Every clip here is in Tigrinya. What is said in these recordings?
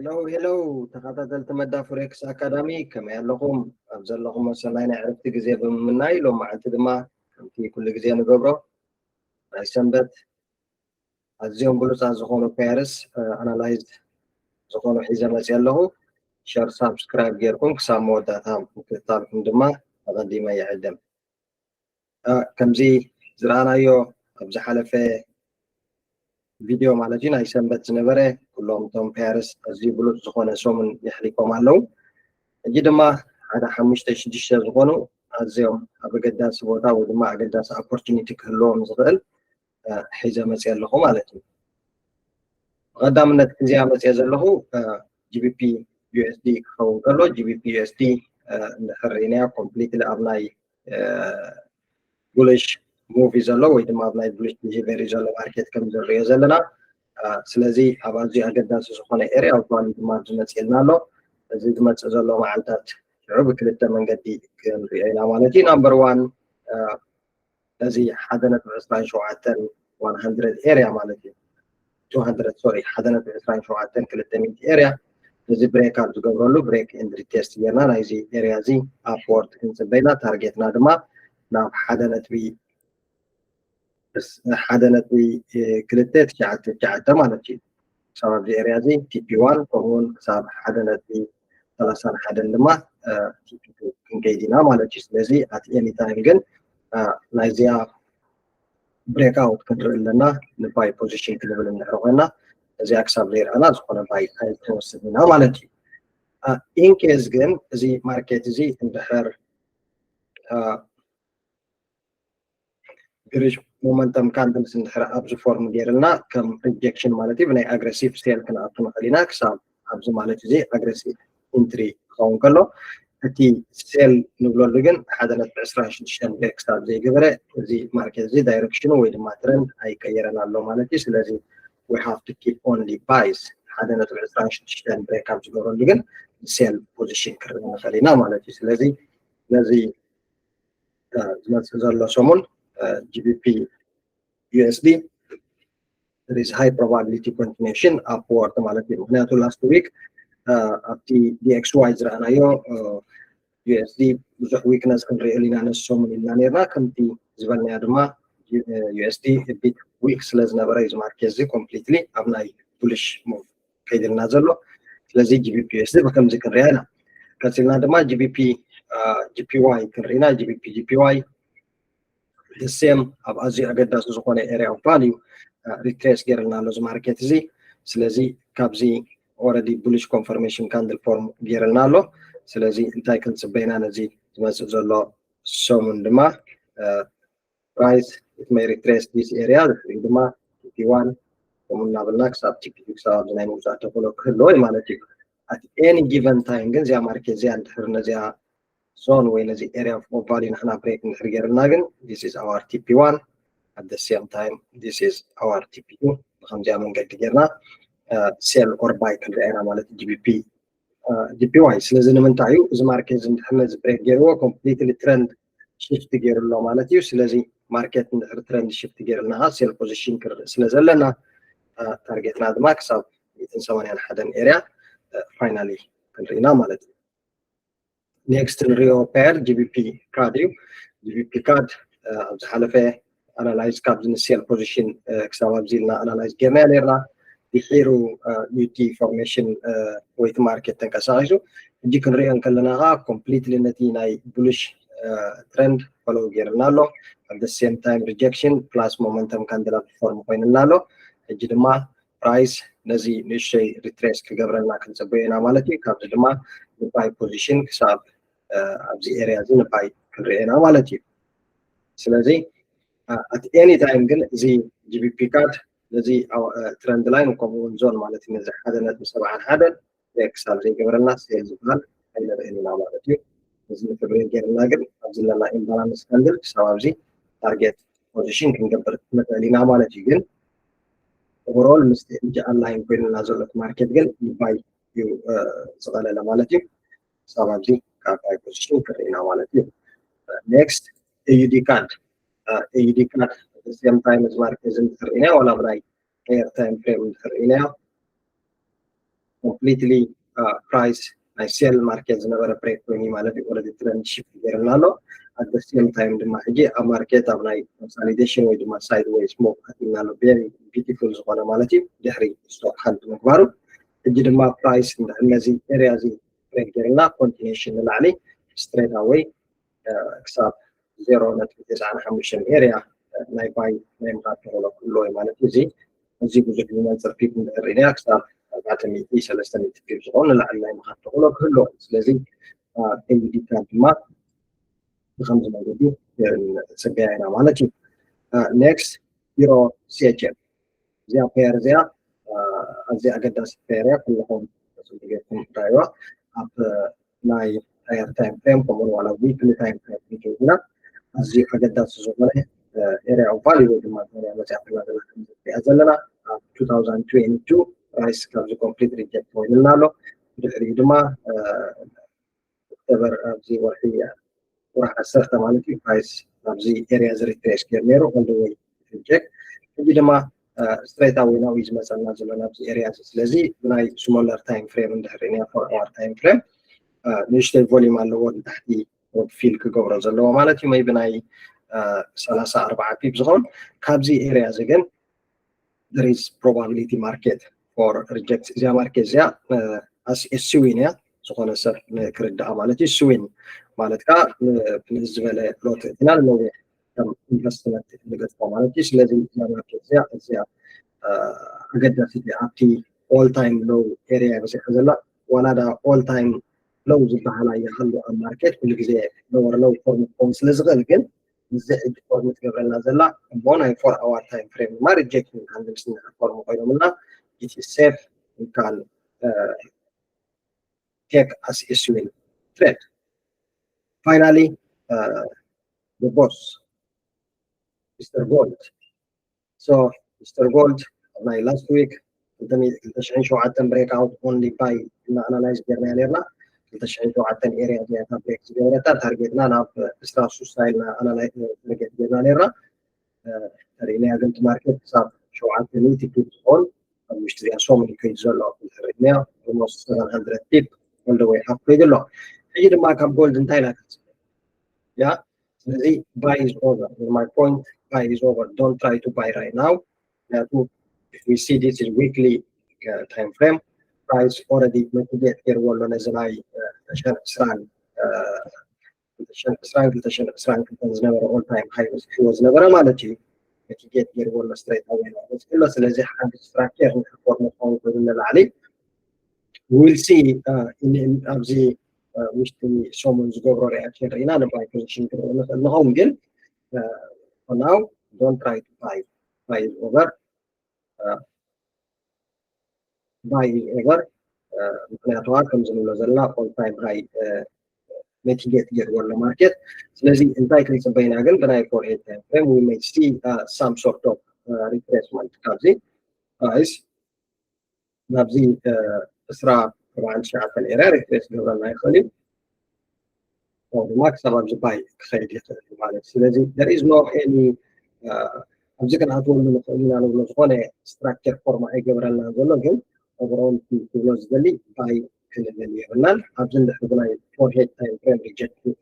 ሄሎ ሄሎ፣ ተኸታተልቲ መዳ ፎሬክስ ኣካዳሚ፣ ከመይ ኣለኹም? ኣብ ዘለኹም ሰናይ ናይ ዕረፍቲ ግዜ ብምምናይ፣ ሎም መዓልቲ ድማ ከምቲ ኩሉ ግዜ ንገብሮ ናይ ሰንበት ኣዝዮም ብሉፃት ዝኾኑ ፔርስ ኣናላይዝ ዝኾኑ ሒዘ መፅእ ኣለኹ። ሸር ሳብስክራይብ ጌርኩም ክሳብ መወዳእታ ምክትታልኩም ድማ ኣቐዲመ ይዕድም። ከምዚ ዝረኣናዮ ኣብ ዝሓለፈ ቪድዮ ማለት እዩ ናይ ሰንበት ዝነበረ ኩሎም እቶም ፔርስ ኣዝዩ ብሉፅ ዝኾነ ሰሙን የሕሊፎም ኣለዉ። ሕጂ ድማ ሓደ ሓሙሽተ ሽዱሽተ ዝኾኑ ኣዝዮም ኣብ ኣገዳሲ ቦታ ወይ ድማ ኣገዳሲ ኦፖርቹኒቲ ክህልዎም ዝኽእል ሒዘ መፅእ ኣለኹ ማለት እዩ። ብቐዳምነት ሒዘ መፅእ ዘለኹ ጂቢፒ ዩኤስዲ ክኸውን ከሎ ጂቢፒ ዩኤስዲ እንድሕር ርኢናዮ ኮምፕሊትሊ ኣብ ናይ ቡሊሽ ሙቭ እዩ ዘሎ ወይ ድማ ኣብ ናይ ቡሊሽ ቢሄቨር እዩ ዘሎ ማርኬት ከም ዝንሪኦ ዘለና። ስለዚ ኣብ ኣዝዩ ኣገዳሲ ዝኾነ ኤርያ ቫልዩ ድማ ኣብዚ መፅእልና ኣሎ። እዚ ዝመፅእ ዘሎ መዓልታት ሽዑ ብክልተ መንገዲ ክንሪኦ ኢና ማለት እዩ። ናምበር ዋን ነዚ ሓደ ነጥቢ ዕስራን ሸውዓተን ዋን ሃንድረድ ኤርያ ማለት እዩ። ቱ ሃንድረድ ሶሪ ሓደ ነጥቢ ዕስራን ሸውዓተን ክልተ ሚእቲ ኤርያ እዚ ብሬክ ኣብ ዝገብረሉ ብሬክ ኤንድ ሪቴስት ጌርና ናይዚ ኤርያ እዚ ኣፕወርድ ክንፅበይና ታርጌትና ድማ ናብ ሓደ ነጥቢ ሓደ ነጥቢ ክልተ ትሽዓተ ትሽዓተ ማለት እዩ። ክሳብ ኣብዚ ኤርያ እዚ ቲፒ ዋን ከምኡውን ክሳብ ሓደ ነጥቢ ሰላሳን ሓደን ድማ ቲፒ ቱ ክንከይድ ኢና ማለት እዩ። ስለዚ ኣት ኤኒ ታይም ግን ናይዚኣ ብሬክ ኣውት ክንርኢ ኣለና። ንባይ ፖዚሽን ክንብል እንድሕር ኮይና እዚኣ ክሳብ ዘይረኣና ዝኾነ ባይ ኣይክንወስድ ኢና ማለት እዩ። ኢንኬዝ ግን እዚ ማርኬት እዚ እንድሕር ግሪሽ ሞመንተም ካንድልስ እንድሕር ኣብዚ ፎርም ገይርልና ከም ሪጀክሽን ማለት እዩ ብናይ ኣግረሲቭ ሴል ክንኣቱ ንኽእል ኢና። ክሳብ ኣብዚ ማለት እዚ ኣግረሲቭ ኢንትሪ ክኸውን ከሎ እቲ ሴል ንብለሉ ግን ሓደ ነጥቢ ዕስራን ሽዱሽተን ብሬክ ክሳብ ዘይገበረ እዚ ማርኬት እዚ ዳይሬክሽኑ ወይ ድማ ትረንድ ኣይቀየረን ኣሎ ማለት እዩ። ስለዚ we have to keep only buys ሓደ ነጥቢ ዕስራን ሽዱሽተን ብሬክ ኣብ ዝገበረሉ ግን ሴል ፖዚሽን ክርኢ ንኽእል ኢና ማለት እዩ። ስለዚ ነዚ ዝመፅእ ዘሎ ሰሙን ጂቢፒ ዩኤስዲ there is high probability continuation upward ማለት እዩ። ምክንያቱ ላስት ዊክ ኣብቲ ዲኤክስዋይ ዝረኣናዮ ዩኤስዲ ብዙሕ ዊክነስ ክንሪእሉ ኢና ነዚ ሰሙን ኢልና ነርና። ከምቲ ዝበልናዮ ድማ ዩኤስዲ ቢት ዊክ ስለ ዝነበረ እዚ ማርኬት እዚ ኮምፕሊትሊ ኣብ ናይ ቡሊሽ ሙቭ ከይድልና ዘሎ። ስለዚ ጂቢፒ ዩኤስዲ ብከምዚ ክንሪኣ ኢና። ቀፂልና ድማ ጂቢፒ ጂፒዋይ ክንሪኢና ጂቢፒ ጂፒዋይ ሴም ኣብ ኣዝዩ ኣገዳሲ ዝኾነ ኤርያ ኦፍ ቫልዩ ሪትሬስ ገይርልና ኣሎ እዚ ማርኬት እዚ። ስለዚ ካብዚ ኦረዲ ቡሊሽ ኮንፈርሜሽን ካንድል ፎርም ገይርልና ኣሎ። ስለዚ እንታይ ክንፅበይና ነዚ ዝመፅእ ዘሎ ሰሙን ድማ ፕራይስ it may retrace this area ድሕሪኡ ድማ ቲፒ ዋን ከምኡ እናበልና ክሳብ ቲፒ ቱ ክሳብ ኣብዚ ናይ ምውፃእ ተኽእሎ ክህልዎ እዩ ማለት እዩ። ኣት ኤኒ ጊቨን ታይም ግን እዚኣ ማርኬት እዚኣ እንድሕር ነዚኣ ዞን ወይ ነዚ ኤርያ ኦፍ ቫልዩ ንሕና ብሬክ እንድሕር ገይርልና ግን this is our ቲፒ ዋን at the same time this is our ቲፒ ቱ ብከምዚኣ መንገዲ ጌርና ሴል ኦር ባይ ክንሪኣ ኢና ማለት ጂቢፒ ጂፒዋይ። ስለዚ ንምንታይ እዩ እዚ ማርኬት እዚ እንድሕር ነዚ ብሬክ ገይርዎ ኮምፕሊትሊ ትረንድ ሽፍት ገይሩ ኣሎ ማለት እዩ። ስለዚ ማርኬት እንድሕር ትረንድ ሽፍት ገይርልና ሴል ፖዚሽን ክንርኢ ስለ ዘለና ታርጌትና ድማ ክሳብ ሚእትን ሰማንያን ሓደን ኤርያ ፋይናሊ ክንርኢና ማለት እዩ። ኔክስት ንሪኦ ፔር ጂቢፒ ካድ እዩ። ጂቢፒ ካድ ኣብ ዝሓለፈ ኣናላይዝ ካብዚ ንሴል ፖዚሽን ክሳብ ኣብዚ ኢልና ኣናላይዝ ጌርናዮ ነርና። ድሒሩ ዩቲ ፎርሜሽን ወይ እቲ ማርኬት ተንቀሳቒሱ ሕጂ ክንሪኦ እንከለና ከዓ ኮምፕሊትሊ ነቲ ናይ ቡሊሽ ትረንድ ፎሎው ጌርና ኣሎ። ኣብ the same time rejection plus momentum candle ፎርም ኮይንና ኣሎ። ሕጂ ድማ ፕራይስ ነዚ ንእሽተይ ሪትሬስ ክገብረልና ክንፅበዮ ኢና ማለት እዩ። ካብዚ ድማ ንባይ ፖዚሽን ክሳብ ኣብዚ ኤርያ እዚ ንባይ ክንሪኦ ኢና ማለት እዩ። ስለዚ ኣት ኤኒ ታይም ግን እዚ ጂቢፒ ካድ ነዚ ትረንድ ላይን ከምኡውን ዞን ማለት እዩ ነዚ ሓደ ነጥቢ ሰብዓን ሓደን ክሳብ ዘይገበረልና ሴል ዝበሃል ኣይንርእን ኢና ማለት እዩ። እዚ ንክብሬት ጌርና ግን ኣብዚ ዘለና ኢምባላንስ ካንድል ክሳብ ኣብዚ ታርጌት ፖዚሽን ክንገብር ንኽእል ኢና ማለት እዩ። ግን ኦቨርኦል ምስቲ ሕጂ ኣንላይን ኮይኑና ዘሎ እቲ ማርኬት ግን ንባይ እዩ ዝቐለለ ማለት እዩ። ክሳብ ኣብዚ ካብ ባይ ፖዚሽን ክርኢና ማለት እዩ። ኔክስት ኤዩዲ ካድ ኤዩዲ ካድ ሴም ታይም እዚ ማርኬት እዚ እንትርኢናዮ ዋላ ብናይ ሃየር ታይም ፍሬም እንትርኢናዮ completely price ናይ sell market ዝነበረ break ኮይኑ ማለት እዩ። Already trend shift ገይርና ኣሎ። At the same time ድማ ሕጂ ኣብ market ኣብ ናይ consolidation ወይ ድማ sideways move ኣቲና ኣሎ። Very beautiful ዝኾነ ማለት እዩ። ድሕሪ stop hunt ምግባሩ ሕጂ ድማ price እንድሕር ነዚ area እዚ break ገይርና continuation ንላዕሊ straight away ክሳብ ዜሮ ነጥቢ ተስዓን ሓሙሽተን area ናይ buy ናይ ምኻድ ተኽእሎ ክህልዎ እዩ ማለት እዩ። እዚ እዚ ብዙሕ ዝመንፅር pip እንድሕር ሪኢና ክሳብ ኣርባዕተ ሚእቲ ሰለስተ ሚእቲ pip ዝኾን ንላዕሊ ናይ ምኻድ ተኽእሎ ክህልዎ እዩ። ስለዚ ኤልዲካ ድማ ብከምዚ መንገዲ ፅበያ ኢና ማለት እዩ። Next Euro C H F እዚኣ pair እዚኣ ኣዝያ ኣገዳሲ pair እያ። ኩልኹም ጌርኩም ትራእዩዋ ኣብ ናይ higher time frame ከምኡ ዋላ weekly time frame ጌርና ኣዝዩ ኣገዳሲ ዝኾነ area of value ወይ ድማ area መፅያ ዘለና ከምዝሪኣ ዘለና ኣብ two thousand twenty-two price ካብዚ complete reject ኮይንና ኣሎ። ድሕሪኡ ድማ October ኣብዚ ወርሒ ወርሒ ዓሰርተ ማለት እዩ price ኣብዚ area እዚ retrace ገይሩ ነይሩ all the way reject ሕጂ ድማ straight away now እዩ ዝመፀና ዘሎ ናብዚ area እዚ። ስለዚ ብናይ smaller time frame እንድሕር ሪኢና four hour time frame ንእሽተይ volume ኣለዎ ንታሕቲ fill ክገብሮ ዘለዎ ማለት እዩ። Maybe ናይ ሰላሳ ኣርባዓ pip ዝኸውን ካብዚ area እዚ ግን there is probability market for reject እዚኣ market እዚኣ as a swing እያ ዝኾነ ሰብ ክርዳኣ ማለት እዩ። Swing ማለት ከዓ ንዝበለ lot እቲና ንነዊሕ ከም investment ንገጥፎ ማለት እዩ። ስለዚ እዛ market እዚኣ እዚኣ ኣገዳሲት እያ። ኣብቲ all time low area በፂሓ ዘላ ዋላ ዳ all time low ዝበሃል ኣይሃሉ ኣብ market ኩሉ ግዜ lower low form ክኸውን ስለ ዝኽእል ግን እዚ ሕጂ form ትገብረልና ዘላ እሞ ናይ four hour time frame ድማ rejecting candles እንድሕር form ኮይኖምና it is safe we can take as a swing trade. Finally the boss Mister Gold so Mister Gold ናይ last week ክልተ ሽሕን ሸውዓተን breakout only buy እና analyze ጌርናያ ኔርና። ክልተ ሽሕን ሸውዓተን area እዚኣ break ዝገበረታ target ና ናብ ዕስራ ሱሳ ኢልና analyze target ጌርና ኔርና። ተሪእናያ ግን እቲ market ክሳብ ሸውዓተ ሚእቲ pip ዝኸውን ኣብ ውሽጢ እዚኣ ሰሙን እዩ ከይዱ ዘሎ። ተሪእናያ almost seven hundred pip all the way up ከይዱ ኣሎ። ሕጂ ድማ ካብ gold እንታይ ኢና ክንፅበ? ያ ስለዚ buy is over. My point, buy is over. Don't try to buy right now. ምክንያቱ if we see this is weekly time frame price already mitigate ገይርዎ ኣሎ ነዚ ናይ ክልተ ሽሕን ዕስራን ክልተ ሽሕን ዕስራን ክልተ ሽሕን ዕስራን ክልተን ዝነበረ all time high በፂሕዎ ዝነበረ ማለት እዩ። Mitigate ገይርዎ ኣሎ straight away በፂሑ ኣሎ። ስለዚ ሓደ structure ንክፎርም ክኸውን ኮይኑ ንላዕሊ we'll see ኣብዚ ውሽጢ ሰሙን ዝገብሮ reaction ርኢና ን buy position ክንርኢ ንኽእል ንኸውን ግን for now don't try to buy. Buy is over. Buy is over. ምክንያቱ ከምዚ ንብሎ ዘለና all time high mitigate ገይርዎ ኣሎ market። ስለዚ እንታይ ክንፅበ ኢና ግን ብናይ four eight time frame we may see some sort of retracement ካብዚ price ናብዚ ዕስራ ኣርባዓን ትሽዓተን area retrace ክገብረና ይኽእል እዩ። ድማ ክሳብ ኣብዚ buy ክኸይድ ይኽእል እዩ ማለት እዩ። ስለዚ there is no any ኣብዚ ክንኣትወሉ ንኽእል ኢና ንብሎ ዝኾነ structure form ኣይገብረልናን ዘሎ ግን overall ክብሎ ዝደሊ buy ክንብል የብልናን። ኣብዚ እንድሕር ብናይ four eight time frame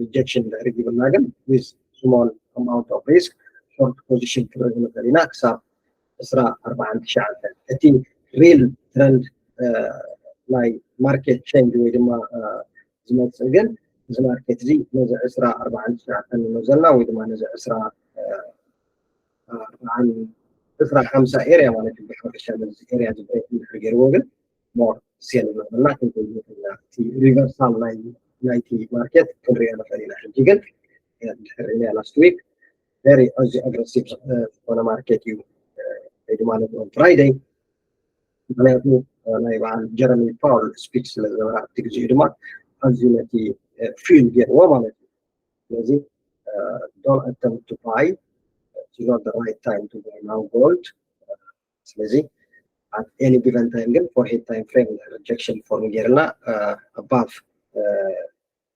rejection ድሕሪ ይብልና ግን with small amount of risk short position ክንርኢ ንኽእል ኢና ክሳብ ዕስራ ኣርባዓን ትሽዓተን እቲ real trend ናይ market change ወይ ድማ ዝመፅእ ግን እዚ market እዚ ነዚ ዕስራ ኣርባዓን ትሽዓተን ንብሎ ዘለና ወይ ድማ ነዚ ዕስራ ኣርባዓን ዕስራ ሓምሳ area ማለት እዩ። ብሓፈሻ ነዚ area እዚ break እንድሕር ገይርዎ ግን more sell ንብለና ክንርኢ ንኽእል ኢና። እቲ reversal ናይ ናይቲ market ክንሪኦ ንኽእል ኢና። ሕጂ ግን እንድሕር ሪእናዮ last week very ኣዝዩ aggressive ዝኾነ market እዩ ወይ ድማ ነቲ on Friday ምክንያቱ ናይ በዓል Jerome Powell speech ስለ ዝነበረ ኣብቲ ግዜኡ ድማ ኣዝዩ ነቲ fuel ገይርዎ ማለት እዩ። ስለዚ don't attempt to buy, it's not the right time to buy now gold. ስለዚ at any given time ግን four eight time frame rejection form ገይርና above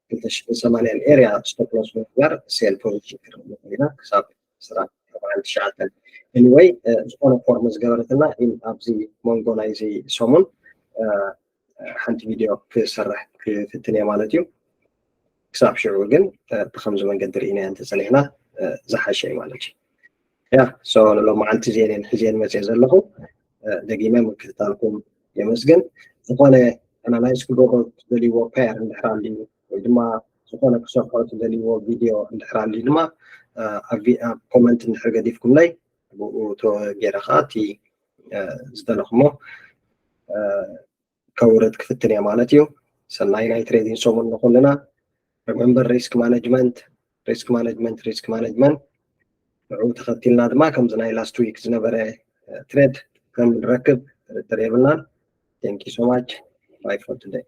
ክልተ ሽሕን ሰማንያን area stop loss ብምግባር sell position ክንርኢ ንኽእል ኢና ክሳብ ዕስራ ኣርባዓን ትሽዓተን anyway ዝኾነ form ዝገበረትና ኣብዚ መንጎ ናይዚ ሰሙን ሓንቲ ቪድዮ ክሰርሕ ክፍትን እየ ማለት እዩ። ክሳብ ሽዑ ግን ብከምዚ መንገዲ ርኢና እንተፀኒሕና ዝሓሸ እዩ ማለት እዩ። ያ ሎም መዓልቲ ዜኔን ሕዜን መፅእ ዘለኹ። ደጊመ ምክትታልኩም የመስግን። ዝኾነ ኣናላይዝ ክገብሮ ትደልይዎ ፔር እንድሕር ኣልዩ ወይ ድማ ዝኾነ ክሰርሖ ትደልይዎ ቪድዮ እንድሕር ኣልዩ ድማ ኣብ ኮመንት እንድሕር ገዲፍኩምለይ ብኡ ገይረ ከዓ እቲ ዝደለኹሞ ከውርድ ክፍትን እየ ማለት እዩ። ሰናይ ናይ ትሬዲንግ ሰሙን ንኩልና። Remember risk management, risk management, risk management። ንዕኡ ተኸቲልና ድማ ከምዚ ናይ ላስት ዊክ ዝነበረ ትሬድ ከም ንረክብ ጥርጥር የብልናን። Thank you so much. Bye for today.